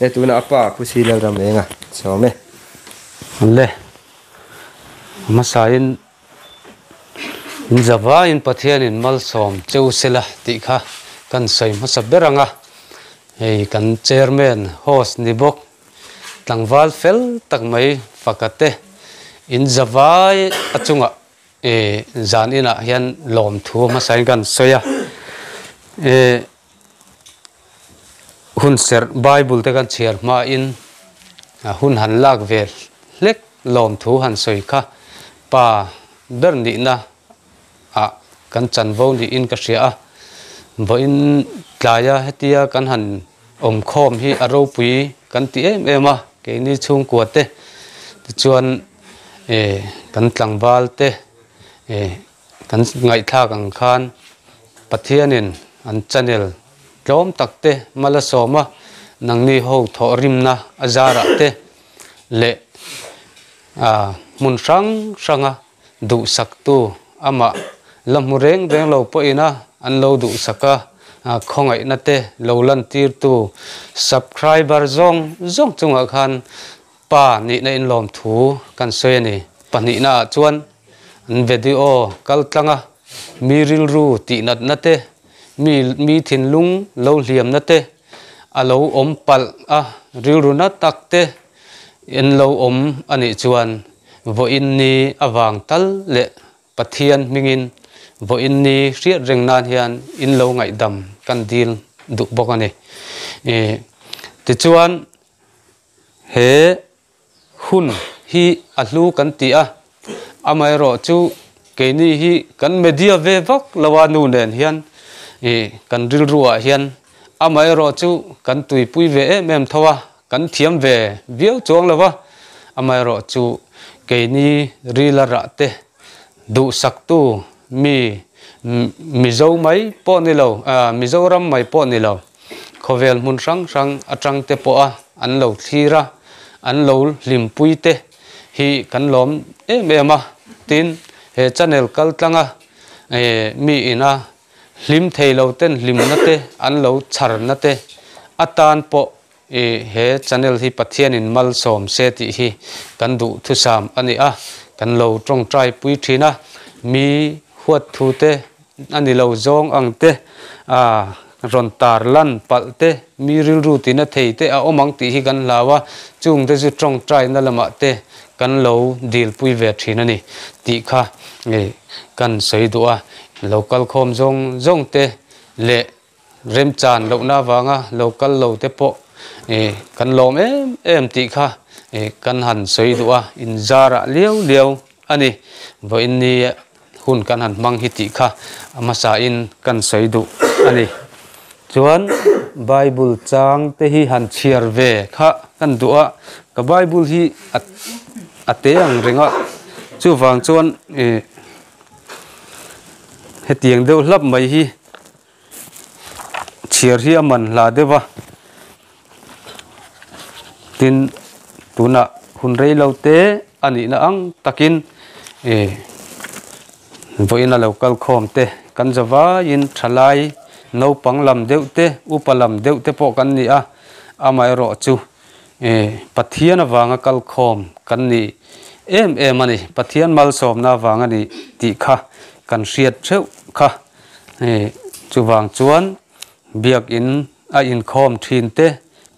E tuna a pa Pu Silal ram eng a chhawm e. Le hmasain in zavaiin Pathianin malsawm cheu sela tih kha kan sawi hmasa ber ang a, hei kan chairman host ni bawk tlangval fel tak mai faka te in zavai a chungah e zan inah hian lawmthu hmasain kan sawi a e. Hun serh Bible te kan chhiar hmain hun han lak ve hlek lawmthu han sawi kha pa ber nihna ah kan chanvo niin ka hria a. Vawiin tlaia hetia kan han awmkhawm hi a ropui kan ti em em a, keini chhungkua te tichuan kan tlangval te Kan ngaihthlak ang khan Pathianin an channel tlawm tak te mal a sawm a, nangni ho thawhrimna a zarah te leh hmun hrang hranga duhsaktu amah la hmu reng reng lo pawhin a an lo duhsak a, khawngaihna te lo lantirtu subscriber zawng zawng chungah khan Pa nihna inlawm thu kan sawi a ni. Pahnihna ah chuan an video kal tlang a, mi rilru tihnatna te, mi mi thinlung lo hliamna te, a lo awm palh a rilru na tak te in lo awm a nih chuan vawiin ni avang tal leh Pathian hmingin vawiin ni hriat reng nan hian in lo ngaihdam kan dil duh bawk a ni. Tichuan. He hun hi a hlu kan ti a, amaherawh chu keini hi kan media ve vak lo a nu nen hian ih kan rilru ah hian amaherawh chu kan tuipui ve em em tho a, kan thiam ve viau chuang lo a, amaherawh chu keini rila rah te duhsaktu mi Mizo mai pawh ni lo Mizoram mai pawh ni lo. Khawvel hmun hrang hrang atang te pawha an lo thlir a, an lo hlimpui te hi kan lawm em em a. Tin, he channel kal tlanga mi ina hlim thei lo ten hlimna te an lo chharna te atan pawh he channel hi Pathianin malsawm se tih hi kan duhthusam a ni a, kan lo tawngtai pui thin a. Mi huat thu te A ni lo zawng ang te, a rawn tar lan palh te, mi rilru tina thei te a awm ang tih hi kan hlau a, chung te chu tawngtaina lamah te kan lo dilpui ve thin a ni tih kha kan sawi duh a. Lo kal khawm zawng zawng te leh remchan lohna avanga lo kal lo te pawh kan lawm em em tih kha kan han sawi duh a, inzarah liau liau a ni. Vawiin ni hun kan han hmang hi tih kha a hmasain kan sawi duh a ni. Chuan Bible chang te hi han chhiar ve kha kan duh a, ka Bible hi a te ang reng a, chuvang chuan ih hetiang deuh hlap mai hi chhiar hi a man hla deuh a, tin tunah hun rei lo te a nihna ang takin ih vawiin a lo kal khawm te kan za vaiin thalai naupang lam deuh te upa lam deuh te pawh kan ni a, amaherawh chu ih Pathian avanga kal khawm kan ni em em a ni, Pathian malsawmna avang a ni tih kha kan hriat theuh kha. Hei chuvang chuan biakin a inkhawm thin te,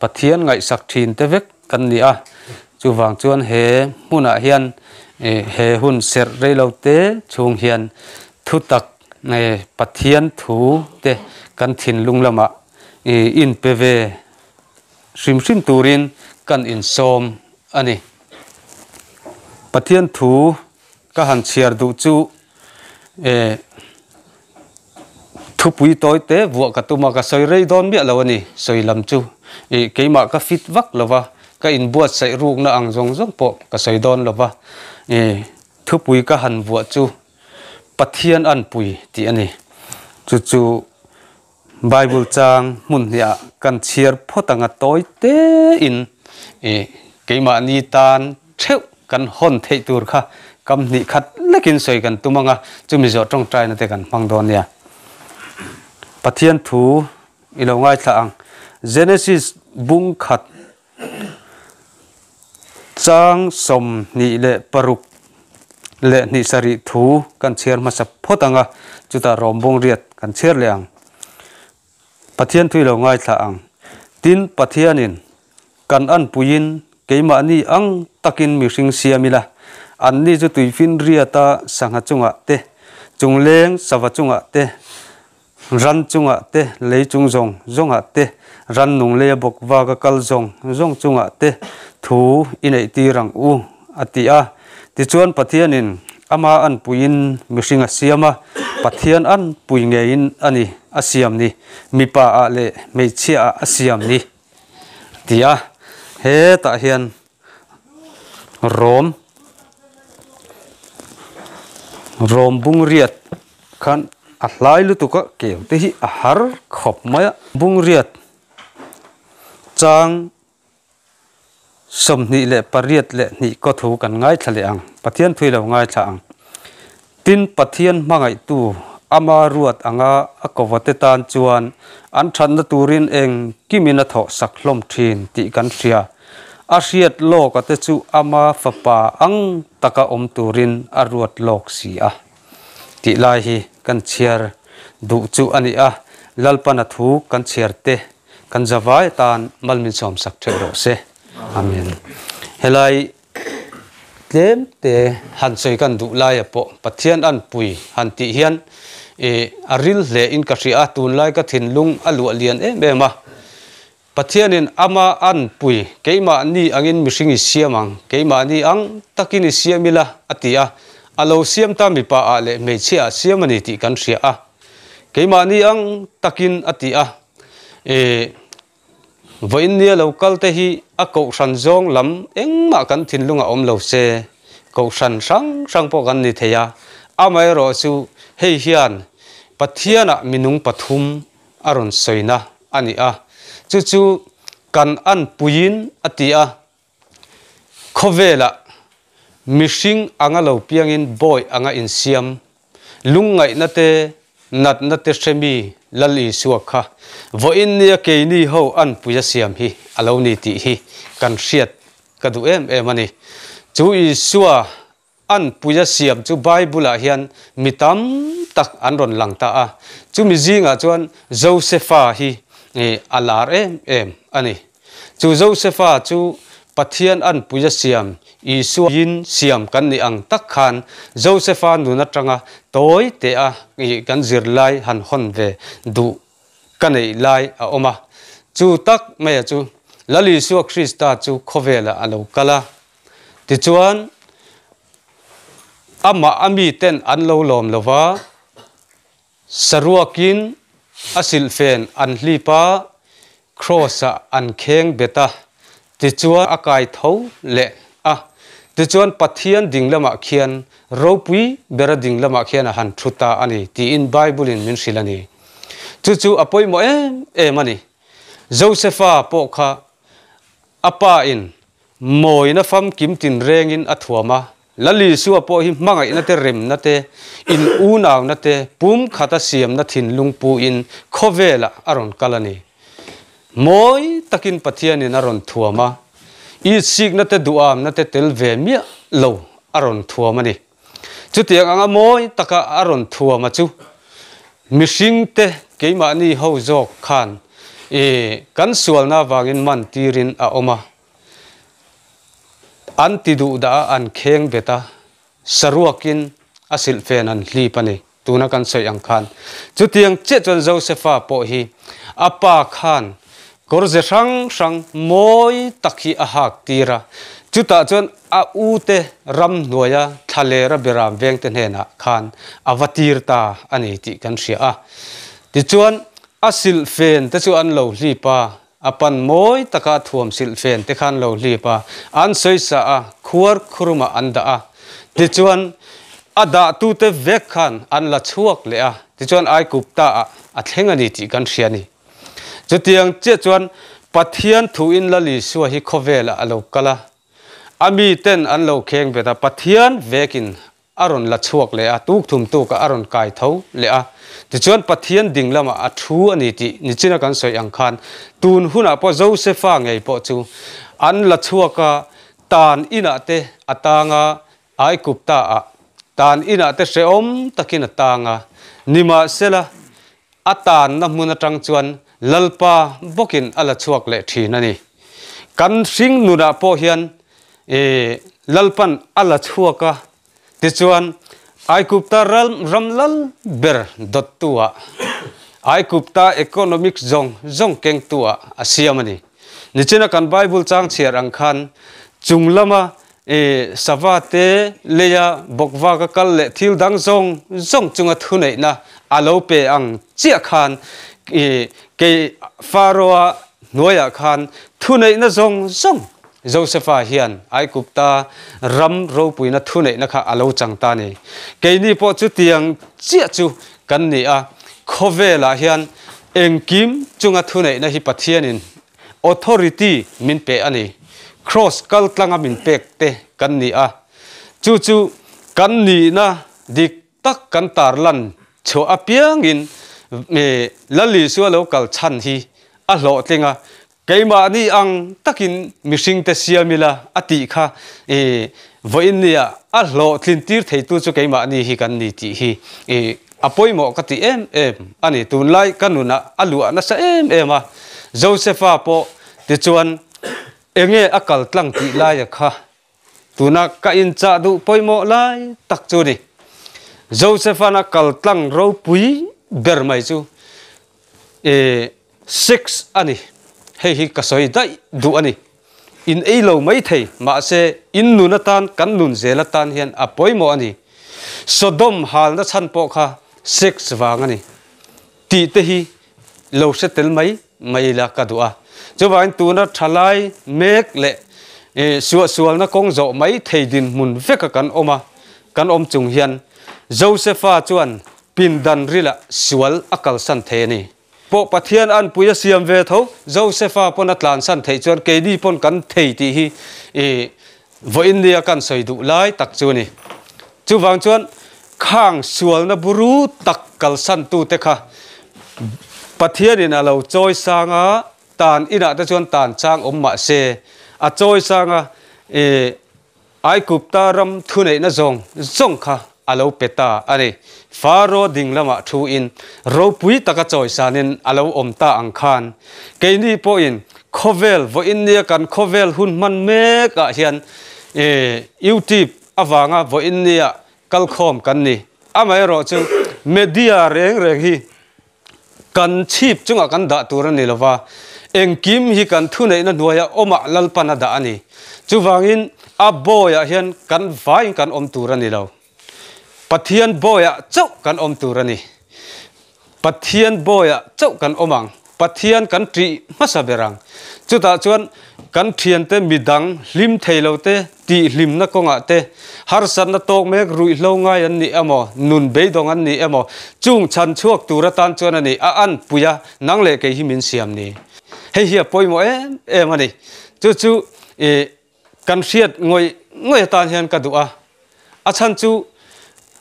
Pathian ngaihsak thin te vek kan ni a. Chuvang chuan he hmunah hian he hun serh reilo te chhung hian thutak Pathian thu te kan thinlung lamah inpe ve hrim hrim turin kan insawm a ni. Pathian thu ka han chhiar duh chu E, thupui tawi te vuah ka tum a, ka sawi rei dawn miah lo a ni, sawi lam chu. E, keimah ka fit vak lo va, ka inbuatsaih rukna ang zawng zawng pawh ka sawi dawn lo va. E, thupui ka han vuah chu Pathian anpui tih a ni. Chu chu Bible chang hmun hniah kan chhiar phawt anga tawi tein e, keimahni tan theuh kan hawn theih tur kha Kam hnih khat lekin sawi kan tum anga chumi zawh tawngtaina te kan hmang dawn nia. Pathian thu i lo ngaithla ang. Genesis bung khat chang 26 leh hnih sarih thu kan chhiar hmasa phawt anga chutah rawm bung riat kan chhiar leh ang. Pathian thu i lo ngaithla ang. Tin, Pathianin kan anpuiin keimahni ang takin mihring siam ila, anni chu tuifin riata sangha chungah te, chungleng sava chungah te, ran chungah te, lei chung zawng zawngah te, rannung leia bawk vaka kal zawng zawng chungah te thu i neihtir ang u, a ti a. Tichuan Pathianin ama anpuiin mihring a siam a, Pathian anpui ngeiin a ni a siam ni, mipa ah leh hmeichhia ah a siam ni, a ti a. Hetah hian Rom Rom bungriat khan a hlai lutuk a, keu te hi a har khawp mai a. Bungriat chang 28 leh hnih kaw thu kan ngaithla leh ang, Pathian thui lo ngaithla ang. Tin, Pathian hmangaihtu ama ruat anga a kawvate tan chuan an thatna turin engkimin a thawh sak hlawm thin tih kan hria. A hriat lawka te chu ama fapa ang taka awm turin a ruat lawk si a tih lai hi kan chhiar duh chu a ni a, Lalpana thu kan chhiar te Kan zavai atan mal min sawm sak theuh rawh se. Amen. Helai tlem te han sawi kan duh laia pawh Pathian an pui han tih hian i a ril hle in ka hria a, tunlai ka thinlung a luah lian em em a. Pathianin ama an pui keimahni angin mihring i siam ang, keimahni ang takin i siam ila a ti a, a lo siam ta mipa ah leh hmeichhia ah siam a ni tih kan hria a. Keimahni ang takin a ti a. E, vawiin nia lo kal te hi a kohhran zawng lam engmah kan thinlung a awm lo se, kohhran hrang hrang pawh kan ni thei a, amaherawh chu hei hian Pathianah minung pathum a rawn sawina a ni a, chu chu kan anpuiin a ti a, Khawvelah mihring anga lo piangin bawi anga insiam, lungngaihna te, natna te hremi Lal Isua kha vawiin nia keini ho anpui a siam hi a lo ni tih hi kan hriat ka duh em em a ni. Chu Isua Anpui a siam chu Bible-ah hian mi tam tak an rawn lang ta a, chumi zingah chuan Josefa hi a lar em em a ni. Chu Josefa chu Pathian anpui a siam, Isua in siam kan nih ang tak khan Josefa nun atanga tawi teh a kan zirlai han hawn ve duh ka neih lai a awm a. Chu tak maia chu Lal Isua Krista chu khawvelah a lo kal a. Tichuan, amah a miten an lo lawm lo va, saruakin a silhfen an hlip a, kraws-ah an kheng bet a, tichuan a kai tho leh a. Tichuan Pathian ding lamah khian, ropui bera ding lamah khian a han thu ta a ni, tiin Bible-in min hrilh a ni. Chu chu a pawimawh em em a ni. Josefa pawh kha a pa-in Mawina famkim tinrengin a thuam a, Lal Isua pawh hi hmangaihna te remna te, in unauna te pum khata siamna thinlung puin khawvelah a rawn kal a ni. Mawi takin Pathianin a rawn thuam a, itsikna te duhamna te tel ve miah lo a rawn thuam a ni. Chutiang anga mawi taka a rawn thuam a chu mihringte keimahni ho zawk khan i kan sualna avangin man tirin a awm a. An ti duh dah a, an kheng bet a, saruakin a silhfen an hlip a ni, tuna kan sawi ang khan. Chutiang chiah chuan Josefa pawh hi a pa khan kawr ze hrang hrang mawi tak hi a hak tir a, chutah chuan a ute ramhnuaia thlalera beram vengte hnenah khan a va tir ta a ni tih kan hria a. Tichuan a silhfen te chu an lo hlip a, A pan mawi taka thuam silhfen te khan lo hlip a, an sawisa a, khuar khurumah an dah a. Tichuan, a dahtute vek khan an la chhuak leh a, tichuan Aikupta ah a thleng a ni tih kan hria a ni. Chutiang chiah chuan Pathian thuin Lal Isua hi khawvelah a lo kal a. A mi ten an lo kheng bet a, Pathian vekin a rawn la chhuak leh a, tuk thum tuk ah a rawn kai tho leh a. Tichuan Pathian ding lamah a thu a ni tih nichina kan sawi ang khan tun hunah pawh Josefa ngei pawh chu an la chhuak a, tan inah te a tang a, Aigupta ah tan inah te hrehawm takin a tang a, nimahsela a tanna hmun atang chuan Lalpa bawkin a la chhuak leh thin a ni. Kan hring nunah pawh hian Lalpan a la chhuak a, tichuan Aigupta ram lal ber dawttu ah, Aigupta economics zawng zawng kengtu ah a siam a ni. Nichina kan Bible chang chhiar ang khan chung lama I sava te leia bawkva ka kal leh thil dang zawng zawng chunga thuneihna a lo pe ang chiah khan i kei Pharaoh-a hnuaiah khan thuneihna zawng zawng Josefa hian Aigupta ram ropuina thuneihna kha a lo chang ta a ni. Keini pawh chutiang chiah chu kan ni a, khawvelah hian engkim chunga thuneihna hi Pathianin Authority min pe a ni. Cross kal tlanga min pek te kan ni a. Chu chu kan nihna dik tak kan tarlan chhuah apiangin Lal Isua lo kal chhan hi a hlawhtling a. Keimahni ang takin mihringte siam ila a tih kha vawiin nia a hlawhtlin tir theitu chu keimahni hi kan ni tih hi A pawimawh ka ti em em a ni. Tunlai ka nunah a luah nasa em em a, Josepha pawh tichuan enge a kal tlang tih laia kha tuna ka inchah duh pawimawh lai tak chu ni. Josepha'n a kal tlang ropui ber mai chu e sex a ni. Hei hi ka sawi daih duh a ni. In ei lo mai thei, mahse in nun atan, kan nun zel atan hian a pawimawh a ni. Sodom halna chhan pawh kha sex vang a ni tih te hi lo hre tel mai mai ila ka duh a. Chuvangin tuna thalai mek leh suahsualna kawng zawh mai thei dinhmun veka kan awm a, kan awm chung hian Josepha chuan pindan rilah sual a kalsan thei a ni. Pawh Pathian anpui a siam ve tho, Josepha pawn a tlansan theih chuan keini pawn kan thei tih hi i vawiin nia kan sawi duh lai tak chu a ni. Chuvang chuan khang sualna buru tak kalsantute kha Pathianin a lo chawi sang a, tan inah te chuan tan chang awm mah se a chawi sang a, i Aigupta ram thuneihna zawng zawng kha a lo pe ta a ni. Faro ding lamah thuin ropui taka chawisanin a lo awm ta ang khan, keini pawhin khawvel vawiin nia kan khawvel hun hman mekah hian YouTube avanga vawiin nia kalkhawm kan ni. Amaherawhchu media reng reng hi Kan chhip chungah kan dah tur a ni lova, engkim hi kan thuneihna hnuaia awmah Lalpan a dah a ni. Chuvangin a bawiah hian kan vaiin kan awm tur a ni lo. Pathian bawiah chauh kan awm tur a ni. Pathian bawiah chauh kan awm ang. Pathian kan ṭih hmasa ber ang. Chutah chuan kan ṭhiante midang hlim thei lo te, Tihhlimna kawngah te, harsatna tawk mek ruihhlo ngai an ni emaw, nun beidawng an ni emaw, chung chhan chhuak tur atan chuan a ni, a anpui a, nang leh kei hi min siam ni. Hei hi a pawimawh em em a ni. Chu chu i kan hriat ngawih ngawih atan hian ka duh a. A chhan chu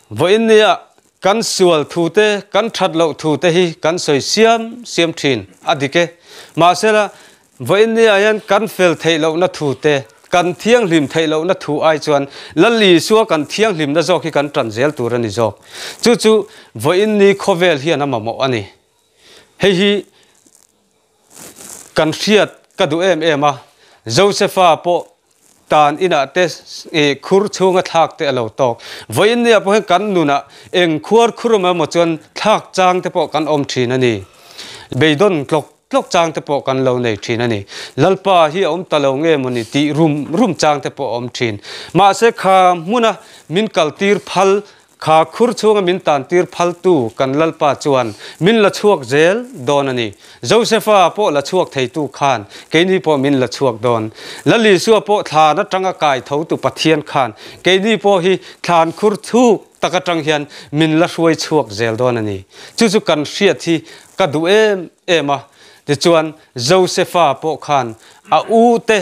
vawiin nia kan sual thu te, kan that loh thu te hi kan sawi siam siam thin a dik e. Mahsela Vawiin nia hian kan fel theih lohna thu te, kan thianghlim theih lohna thu ai chuan Lal Isua kan thianghlimna zawk hi kan tan zel tur a ni zawk. Chu chu vawiin ni khawvel hian a mamawh a ni. Hei hi kan hriat ka duh em em a, Josepha pawh tan inah te khur chhunga thlak te a lo tawk. Vawiin nia pawh hian kan nunah eng khuar khur awm emaw chuan thlak chang te pawh kan awm thin a ni. Beidawn tlawk tlawk chang te pawh kan lo nei thin a ni. Lalpa hi a awm ta lo nge maw ni tih rum rum chang te pawh a awm thin. Mahse kha hmuna min kaltir phal Kha khur chhunga min tantir phaltu kan Lalpa chuan min la chhuak zel dawn a ni. Josepha pawh la chhuak theitu khan keini pawh min la chhuak dawn. Lal Isua pawh thlan atanga kai thotu Pathian khan keini pawh hi thlan khur chhuk tak atang hian min la hruai chhuak zel dawn a ni. Chu chu kan hriat hi ka duh em em a. Tichuan Josepha pawh khan a ute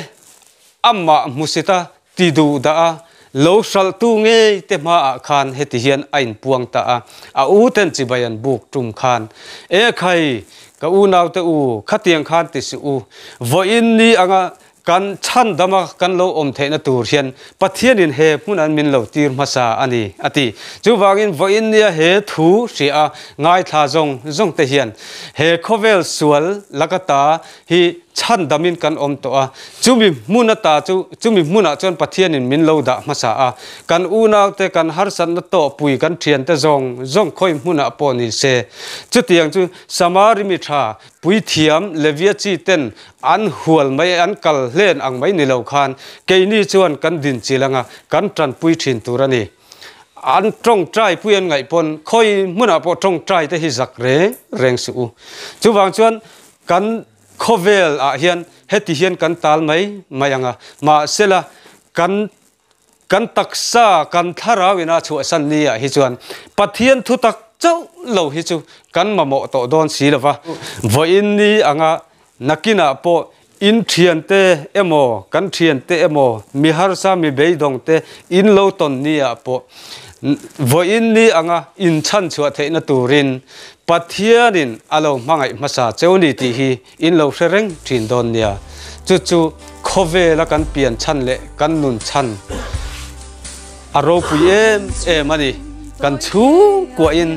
amah hmusita. Ti duh dah a, lo hralhtu ngei te hmaah khan heti hian a inpuang ta a, a u ten chibai an buk tum khan, E khai, ka unaute u, khatiang khan ti suh u, vawiin ni anga kan chhan dama kan lo awm theihna tur hian Pathianin he hmun an min lo tir hmasa a ni, a ti. Chuvangin vawiin nia he thu hria a ngaithla zawng zawng te hian he khawvel sual laka ta hi chhandamin kan awm tawh a, chumi hmun ata chu chumi hmunah chuan Pathianin min lo dah hmasa a, kan unaute kan harsatna tawhpui kan thiante zawng zawng khawi hmunah pawh ni se, chutiang chu Samari mi tha puithiam Levia chi ten an hual mai an kal hlen ang mai ni lo khan keini chuan kan din chil anga kan tanpui thin tur a ni. An tawngtai pui an ngaih pawn khawi hmunah pawh tawngtai te hi zak reng reng suh u. Chuvang chuan Kan khawvel ah hian heti hian kan tal mai mai ang a, mahsela kan kan taksa, kan thlarau ina chhuahsan ni ah hi chuan Pathian thutak chauh lo hi chu kan mamawh tawh dawn si lo va. Vawiin ni anga nakinah pawh in thiante emaw, kan thiante emaw, mi harsa mi beidawng te in lo tawn ni ah pawh vawiin ni anga in chhanchhuah theihna turin Pathianin a lo hmangaih hmasa cheu ni tih hi in lo hre reng thin dawn nia. Chu chu khawvela kan pian chhan leh kan nun chhan a ropui em em a ni. Kan chhungkuahin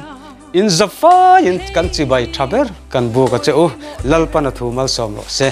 in za faiin kan chibai tha ber kan buk a che u. Lalpan a thu malsawm rawh se.